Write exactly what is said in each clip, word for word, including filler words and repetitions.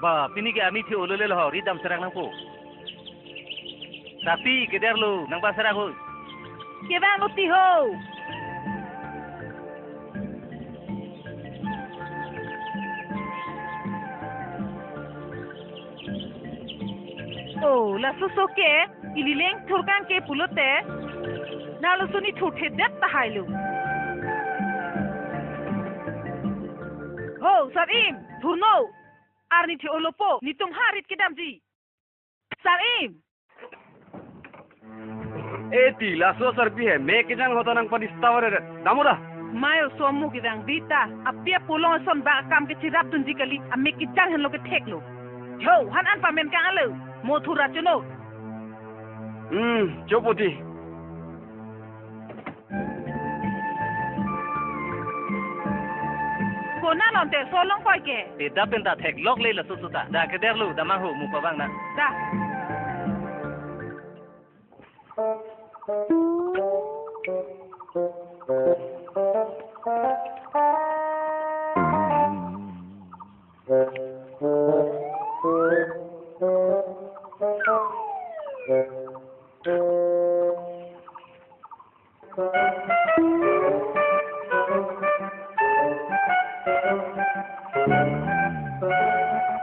Ba, pini ke arni the-olo le lo ho, rit dam serak nangpo. Tapi kederlo, nangpaserak ho. Kevanglo ti ho. Oh, laso so ke, ili leng thurkang ke pulote. Nanglo suni thurthedet tahai lo. Ho, Sar-im, thurno. Arni the-olopo, netum ha rit kedamji. Sar-im. E ti, laso Sarpi he, me kejang ahut ta nangpadisturb-re. Dam o da. Mayo somo kevang di ta. Api apolong ason bang akam ke cherapdunji kali. Amek kejang henlo kethek lo. Ho, han an pamen kang alo. Mo thura chono. Hmm, chopo ti. Konat lo te so longkoi ke? Te dak pen ta theklok le laso so ta. Da kederlo, damnang ho, mo pavang nang. Da.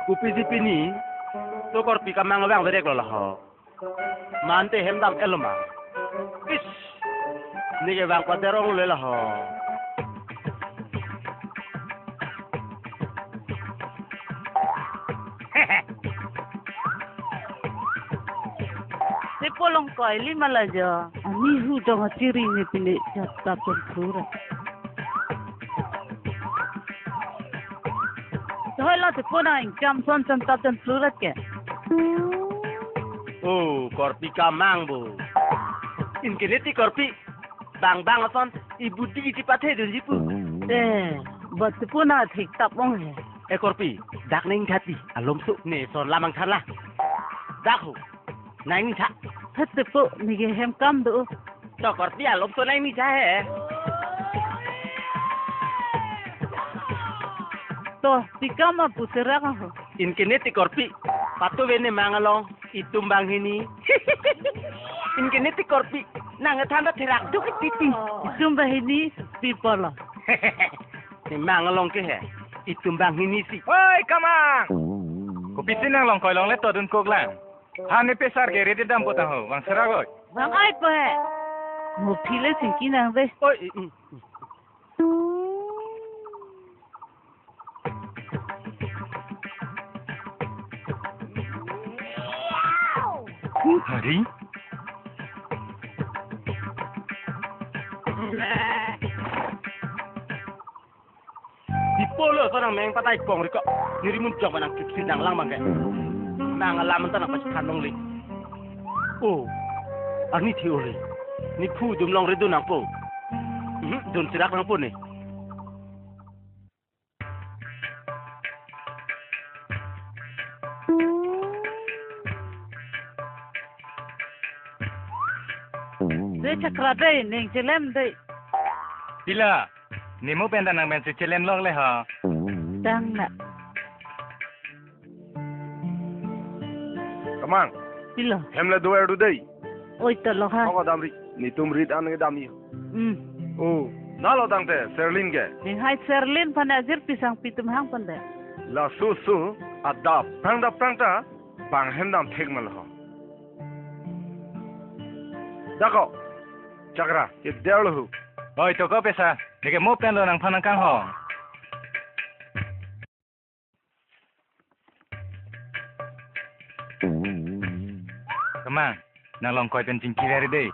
Kopisi pini, to korpi kamang vangverek lo la ho. Mante hem dam-et lo ma. Is, ne kevang paderong lo la ho. Te po longkoi li ma la jo. Arni hu dong achiri ne pine chap tap chon thura. Hoi lo te po nang ingcham son chon tap chon thura ke. Oh, korpi kamang bo. Inke ne ti korpi. Bang bang ason, ibudi chipathe dunji pu. Eh, bat pu na thik tap ong he. E korpi, dak neng thati, alom su. Ne son lamang than la. Dak ho. Nang tha. Thate po, ne ke hem kam do. To korpi alom su nang tha he. To, ti kam apu serak ho. Inke ne ti korpi. Patu vene mang along. Itum banghini. Inke ne ti korpi. Nang than ta therak duk titi. Itum banghini pi pulo. Ne mang along ke he. Itum banghini si. Oi, kamang. Kopisi nang longkoi longle to dun kok lang. Ha ne pesar ke ready dam potang ho. Bang serak oi. Bang ai po he. Mo phile singki nang de. Oi, i, i. Hari? Di polo so nang meng patai kong riko. Niri mun jok nang kipsi nang lang bangke. Nang alam ta nang pas kanong li. Oh. Arni thi uli. Ne phu dum longri dun nangpo. Mhm, dun serak nangpo ne. De chakra de, neng chelem de. Pila, ne mo pen ta nang pen si chelem lok le ho. Tang na. Kamang. Pilo. Hem le do er do dei. Oi to lo ha. Kok damri. Netum rit an dam ni. Hmm. Oh, na lo tangte Serlin ke. Ning hai Serlin aphan ajir pisang pitum hang pon de. Laso so adap prang dap prang ta bang hem dam thek ma lo ho. Dako. Chakra, ke der lo hu. Oi to ko pesa. Neke mo pen lo nangphan nangkang ho. Kamang, nang longkoi pen chingki ri dei.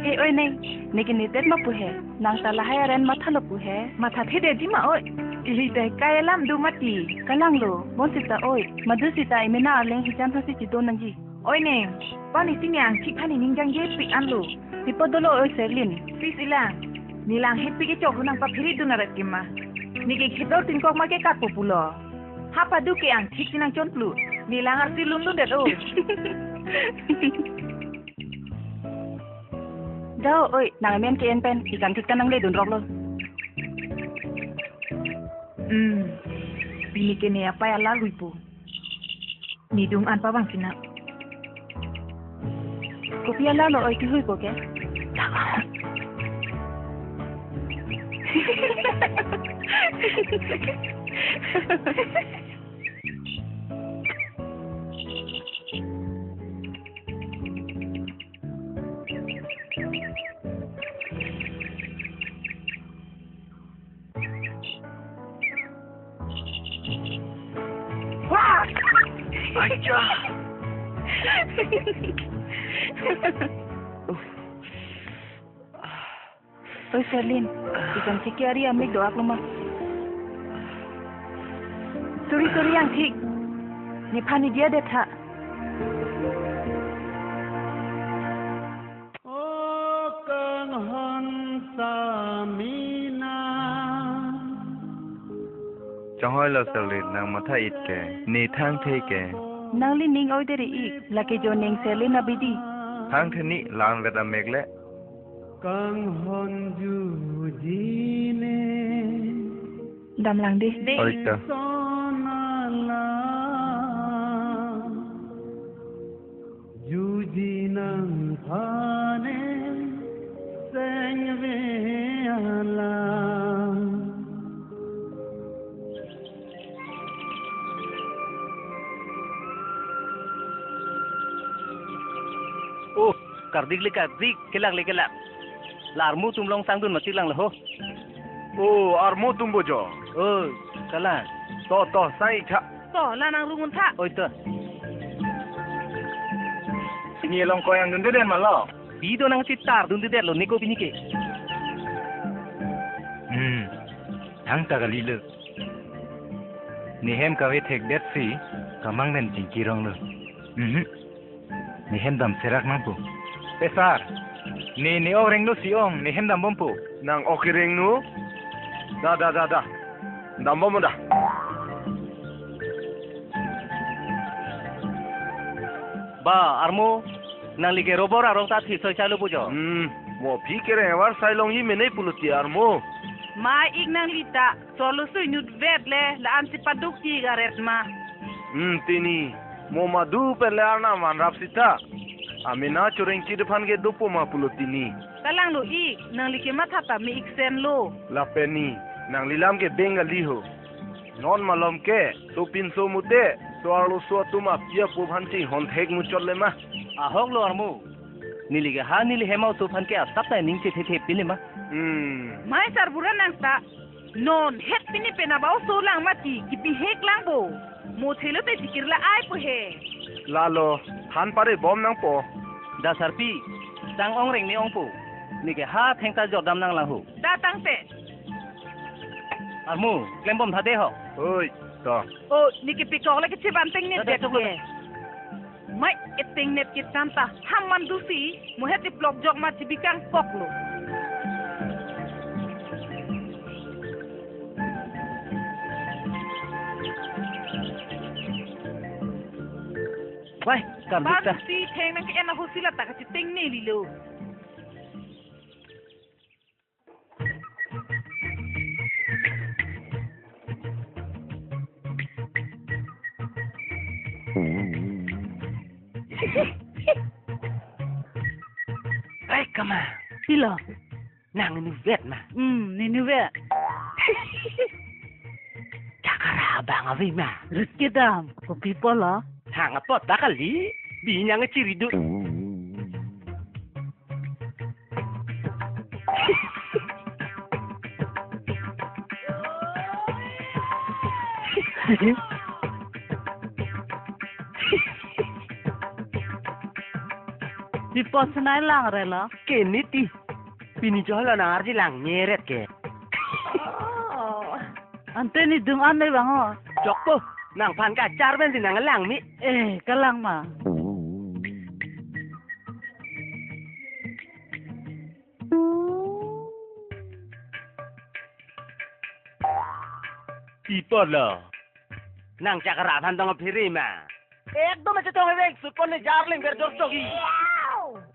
Eh, oi neng, neke nedet ma pu he? Nang ta lahai areng mathalo pu he? Mathathedetji ma oi. Ili ta kai alam do mati. Kalanglo, bonsita oi. Madu sita emena arleng hijan thasi chido nangji. Oi neng, pani sini angthik hani ning jangjepik anlo. Pipo dolo oi Serlin. Pis ilang. Nelang hepik kechok nang paphiridun aret kema. Neke khedor tingkok ma ke katpo pulo. Hapa du ke angthik si nangchonplu. Nelang arsi lundundet o. Dao, oi, nang emen ke-en pen, ik angthik ta nangledun roklo. Hmm. Pini ke ne apai ala huipo. Nidung an pabang sina. Kopi alalo oi kihui ko ke? Aja. Oi Serlin, ik angthik ke ari amik do-ak lo ma? Sorry, sorry angthik. Nephan idia det tha. O kanghon samina. Chonghoi lo Serlin, nang matha-it ke, ne thangthe ke. Nangli ning oi deri ik, lake jo neng Serlin abidi. Thangthe ni lang vet amek le. Kanghon jujine. Damlang de. Oi ta. Sonala. Juji nangphane sengve alam. Oh, kardik le kardik, kelak le kelak. La armu atum long sangdun mati lang lo ho. Oh, armu atum bo jo. Oh, kalang. To, to, sang ik tha. To, la nangrung un tha. Oi to. Pini along koyang dunde den ma lo. Pi do nangchetardundedet lo neko pini ke. Hmm. Thangta kali lo. Ne hem kave thekdet si kamang den chingki rong lo. Mhm. Ne hem dam serak nangpo. Pesar. Ne, ne ong renglo si ong, ne hem dambompo. Nang ok kereng nu? Da, da, da, da. Dambom da. Ba, armo, nangli ke robor arong ta thi soi chalo pujo. Hmm, mo phi kereng avar sai longji mene pulo ti armo. Ma ik nangli ta. Solo sui nut vet le, la-an si paduk ik aret ma. Hmm, tini. Mo madu pen le arnam vanrap sita. Amena choreng chit aphan ke dopo ma pulo tini. Kalang lo ik, nangli ke matha ta me ik sen lo. Lapen ni, nangli lam ke Bengali ho. Non malom ke, sopinso mute, so-arloso atum api apo aphan chinghon thek muchot le ma. Ahok lo armo. Neli ke ha neli hem a-oso aphan ke asap ta ning chethe thepin le ma. Hmm. Mai sarbura nang ta. Non het pini pen aba oso lang mati, kipihek lang bo. Mo thelo te chikir la-ai po he. Lalo, than pare bom nangpo. Da sarpi, tang ong reng ne ongpo. Neke ha thengta jordam nang lang ho. Da tangte. Armo, klem bom tha de ho. Oi, to. O, neke pikok le kecheban teng ne. Da, da, det chok lo ke. Mai eteng net ketan ta ham mandu si, mo het iplok jok ma chibi kangkok lo. Wai, karduk ta. Bang si theng nang ke-en ahut si la ta kacheteng ne lilo. Hei, kama. Pilo. Nang inutvet ma? Hmm, ne inutvet. Chakara abang ave ma? Rit kedam, kopi pulo? Hang apot ta kali, bi nang chiri do. Pi apot si nanglang relo? Ke niti. Pini cholo nang arji lang meret ke. Oh. Ante nidung an nai bang o. Chokpo, nangphan kachar pensi nanglang mi. Eh, kalang ma. Pi apotlo? Nang Chakra aphan tong phere ma? Ekdom achetong hevek sutpon ne jarling berjor chogi.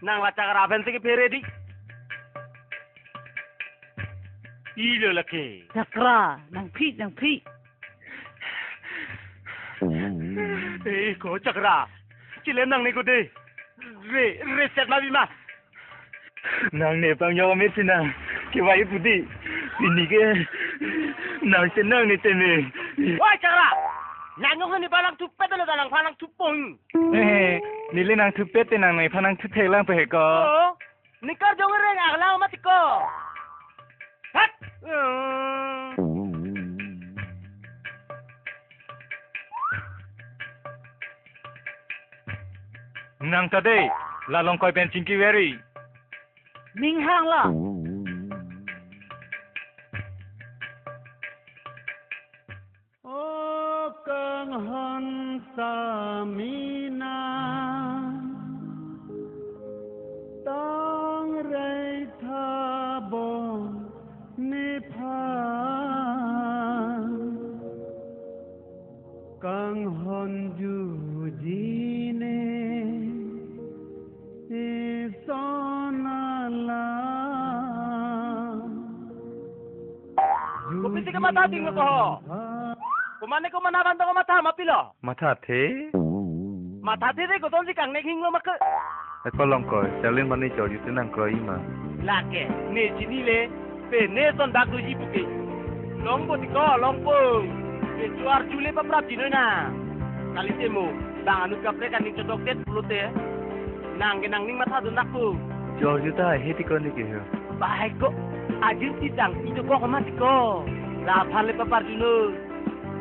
Nang la Chakra aphan si kephere di. Ilo lake. Chakra, nangphi, nangphi. Eh, ko Chakra. Chilem nangne ko de. Re, reset ma bima. Nangne pangjok amit si nang kevai pu di. Pini ke nang si nangne teme. Oi Chakra. Nang nong ni balang thupet lo, dalang phalang thupong. Eh, neli nang thupet te nang nephan nang thuthek lang pe he ko. Oh. Nikar jong reng aklang mati ko. Hat. Hmm. Nang ta de, la Longkoi pen chingki veri. Ning hang la. O kanghon samina tang rei tha bo nephan. Kanghon juji ne ison alam. Kopi si kamatha ding lo ko ho? Komane komat aphan tong matha ma pilo? Mathathe. Mathathe de koton si kangnek hinglo ma ke. Eko Longkoi, Charlene mane chor jute nang kroi ma. Lake, ne chinile, pe ne son dak doji puke. Longpo ti ko, longpo. Pe chuar jule paprap jinoi na. Kalite mo, bang anut kaprek aning chodok det pulote. Nang ke nangning matha dun dak po. Chor juta he ti ko ne ke ho. Bahai ko, ajin ti tang ti do ko ma ti ko. Laphan le papar junoi.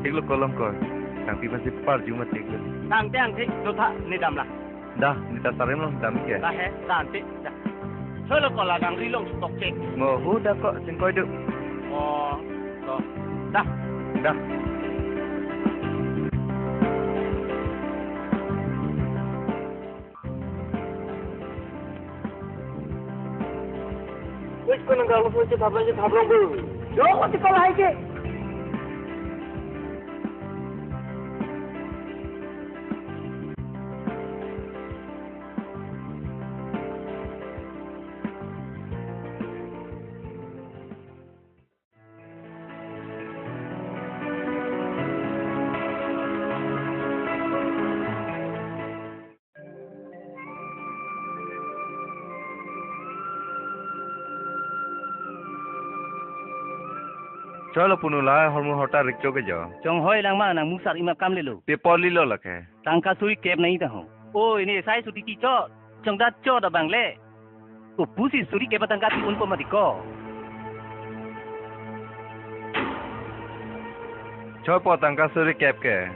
Thik lo ko Longkoi. Tang pi masi par juma thik lo. Tangte angthik dotha ne damla. Dah, neta Charlene along dam ke. Dah he, tangte, dah. Cholo ko la dang rilong stok cek. Mo hu dah ko, singkoi du. Oh, to. Dah. Dah. Wis ko nang galu ko chetap lang chetap lang bu. Jo ko ti ko lahai ke. Cholo punu lahai hormu horta rikcho ke jo. Chonghoi lang ma nang musar imat kam lelo. Pe poli lo lake. Tangka suri kep nai ta ho. O, ini sai suti kicho. Chongdat cho da bang le. Upusi suri kep atangka ti unpo ma ti ko. Chopo tangka suri kep ke.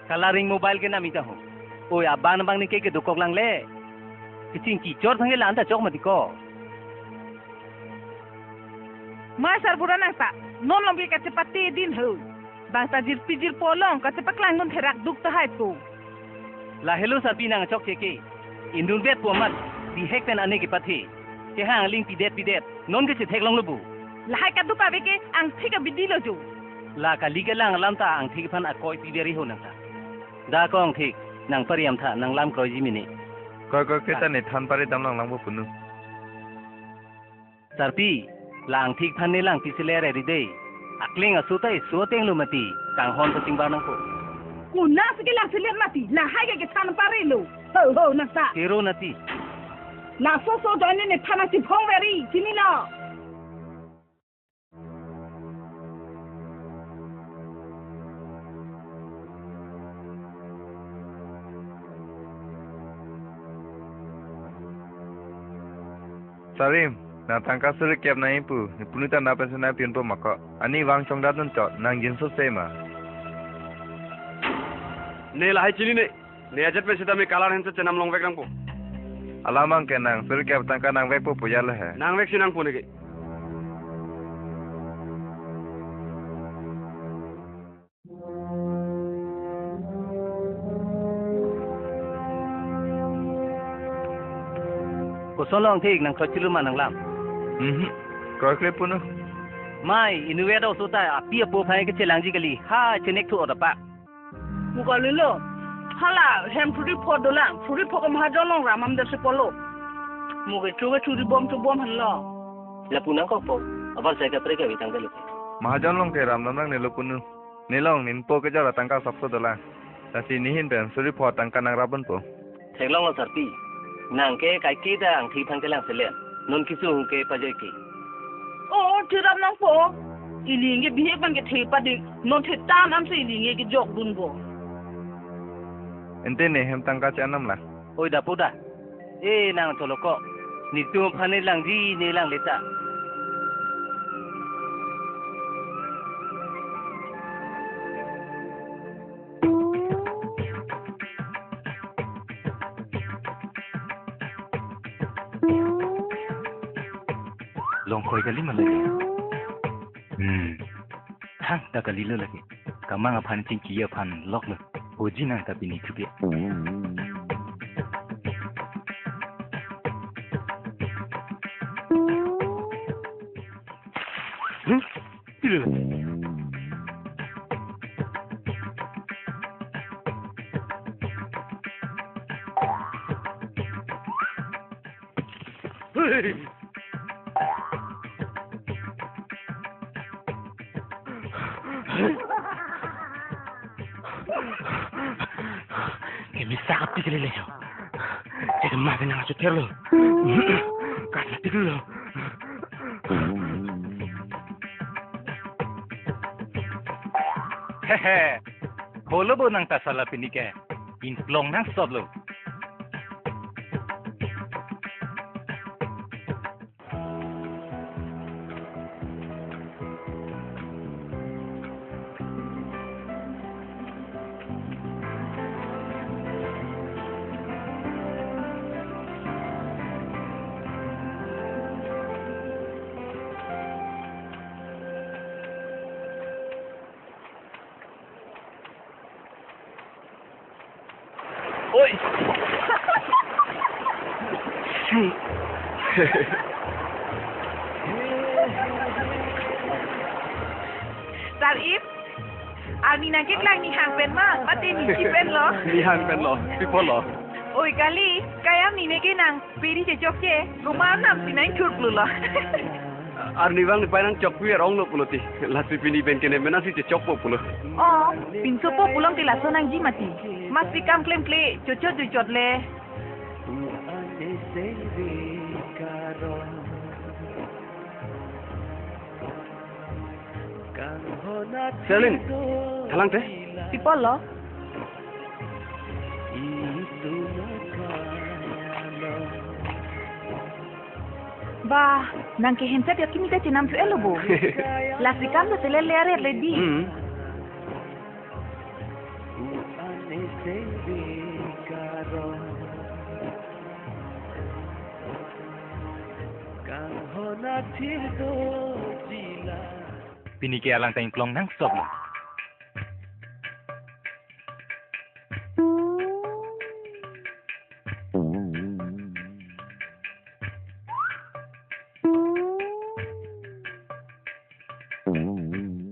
Coloring mobile ke nami ta ho. Oi, aban abang ni ke ke dokok lang le. Keching kichor thang ke lan ta chok ma ti ko. Ma sarbura nang ta. Non long ke kachepate din ho. Bang ta jirpi jirpo along kachepaklang non therak duk tahai po. Lahelo sarpi nang chokche ke. Indun bet po amat, bihek pen ane kepathe. Kehang aling pidet pidet, non ke chetheklong lo bu. Lahai kaduk ave ke angthik abidi lo jo. La kali kelang alam ta angthik aphan akoi piberi ho nang ta. Da ko angthik, nang pariam tha, nang lam kroiji mene. Koi koi ke ta ne than pari dam lang lang bo punu. Sarpi, la angthik aphan ne lang pisiler eri de. Akling aso ta iso ateng lo mati, kanghon ta chingbar nangpo. Konat si kelang silet mati, lahai ke kethan pare lo. Ho, ho, nang ta. Kero nati. Laso so join ne than chiphong veri, chinilo. Sarim, nang tangka suri kep nai pu, ne punu ta nang pensi nang piun po ma ko. Ani vang chongdat non chot, nang jinso se ma. Ne lahai chinine, ne ajat pensi ta me kalar hense chenam longvek nangpo. Alamang ke nang suri kep tangka nangvekpo pu jalo he. Nangvek si nangpo neke. Koson long thik nang kroichelo ma nanglam? Mhm. Kroikre puno. Mai, inutvet oso ta api apo aphan kechelangji kali. Ha, chenek thu odapak. Mo kalilo. Hala, hem phuri pho dolang. Phuri pho ke mahajon long ram am der si polo. Mo ke chu ke churi bom chu bom henlo. Lapu nangkokpo. Abar sai kaprek kave tangte lo. Mahajon long ke ram nam nangnelo puno. Nelong ninpo kejor atangka sokso dolang. Lasi nehin pen suri pho tangka nangrap ponpo. Theklonglo sarpi. Nang ke kaike ta angthi aphan kelang selen. Non kesung ke pajoi ke. Oh, thirap nangpo. Ili nge bihek abang kethe padik. Non the tan am si ili nge kejok dunpo. Ante ne hem tangka che-an nam la. Oi dapo da. Eh, nang cholo ko. Netum aphan ne langji ne langle ta. Long kroi kali ma lake. Hmm. Thangta kalilo lake. Kamang aphan chingki aphan loklo. Oji nang ta pini thuke. Hmm? Pilo lake. Hey! Kemisa kapi kelele jo. Jadi mah nang achu therlo. Kas mati dulu. Hehe. Holo bo nang ta sala pini ke. Ingklong nangsotlo. Oi. Sar-ip, arni nangkeklang nihang pen ma, mate nisi pen lo? Nihang pen lo, pi apot lo? Oi kali, kayam nine ke nang peri chechok ke, komat nam si nangthurklu lo. Arni abang nepei nangchokpi arong lo pulo ti. Lasi pini pen ke ne mena si chechokpo pulo. Oh, pinso po pulo ti laso nangji mati. Masi kam klemkle, chochot chochot le. Serlin, halang te? Pi apot lo? Bah, nang ke handset ya kimi ta chenam thu elo bo. Lasi kam ta tele le aret le di. Hmm. Pini ke alang ta ingklong nangsotlo.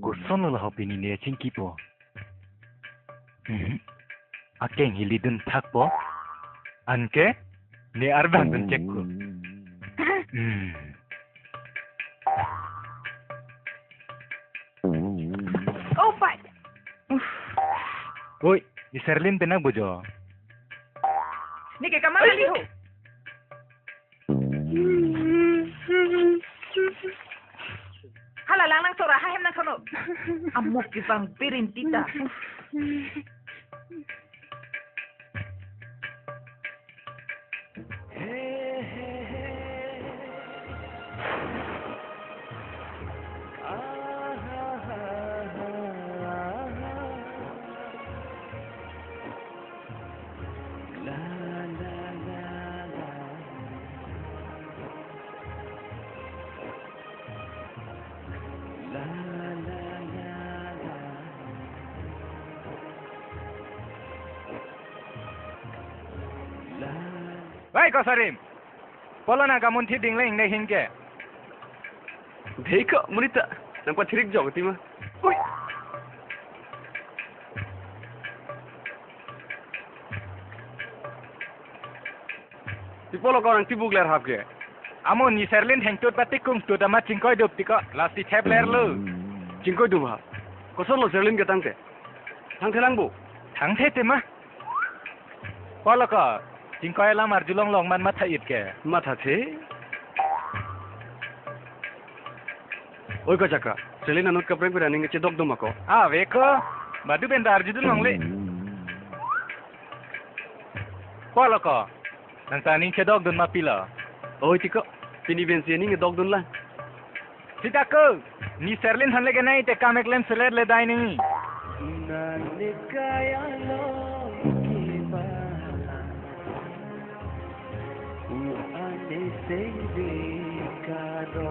Kosonlo la ho pini ne chingkipo. Hmm. Akeng hilidun thakpo. Anke ne arbang dun chekko. Hmm. Oh, pai. Oi, ne Serlin pen nang bo jo. Neke kamang kali ho. Hala lang nang sora ha hem nang sono. Amok kevang pirin tita. Wai ko Sarim. Polo nang kamunthi ding le ingnei ahin ke. Dei ko, monit ta. Nang pathirik jok ti ma. Ui. Ti polo ko nang tibuk ler hap ke. Amo ni Serlin hengtut pati kungtut amat chingkoidup ti ko. Lasi thep ler lo. Chingkoidup ha. Kosonlo Serlin ke tangte. Thangthe lang bo. Thangthe te ma. Polo ko, chingkoi alam arjulong long man matha-it ke. Mathathe. Oi ko Chakra, Serlin anut kaprek pera ning chedok dum ako. Ave ko, badu pen ta arjudun longle. Polo ko, nang ta ning chedok dun ma pilo. Oi ti ko, pini pensi ning dok dun lang. Sita ko, ni Serlin han le kenai te kam eklem selet le dai ni. Nang ne kaya lo ki ba. U ane se de ka do.